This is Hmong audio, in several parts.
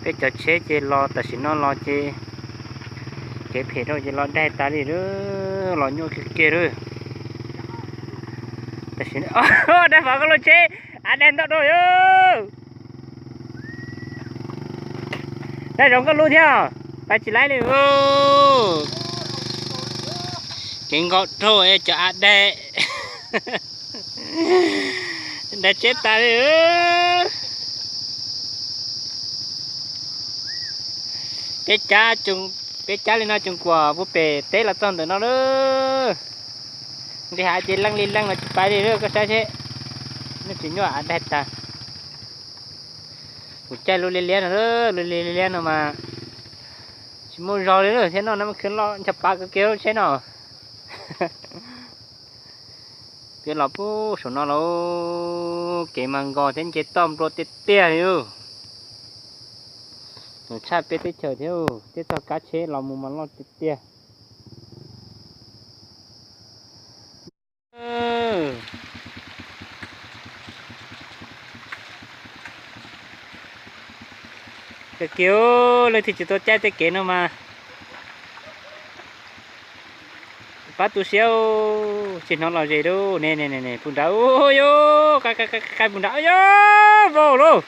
Peb cov tsheb ces los tam sim no los ces kev phem rau ces los daig tas li lawm, los nyuaj kiag kiag lawm. Tam sim no dab Fav koj lub tsheb av daig ntau dua yom. Dab Zoov koj lub thiab, pab tsis laib li. Kev nkoj dhau es cov av daig, daig tsheb tas li. Peb cab, peb cab li no tseem kuam puag pem teb los txog ntawm no lawm. Nqis hav ces leej li leej los tsis pais li lawm, koj saib seb. Nws tsis nyuaj av daig tag. Kuv caij lub liab liab no, lub liab liab no mas tsis muaj zog li lawm thiab no, nws mas khwv los ncho pav kawg kiag lub tsheb no. Peb los puag saum no lauj, kev mas nkos thiab nce toj nplua tiag tiag li. Nws tshaj peb teb chaws thiab, tej txoj kab tsheb los mus mas loj tiag tiag. Kawg kiag, leej twg tsis tau caij tej kev no mas pab tu siab, tsis hnov lom zem lauj. Ne ne ne, puag nrad, yog qaij puag nrad, yog vau lauj.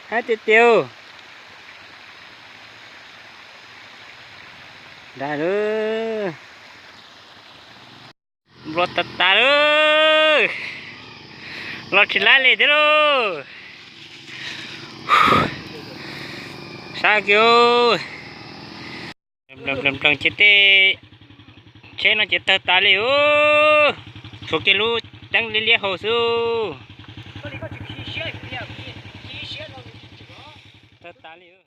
Hab tiag tiag. Nrad lauj. Nplua tas tas lauj. Los tsis laib li thiab lauj. Sab kiag. Nplees nplees ces tej tsheb no ces tawg tas li. Tshuav kiag lub teeb liab liab hauv xwb. Tawg tas li.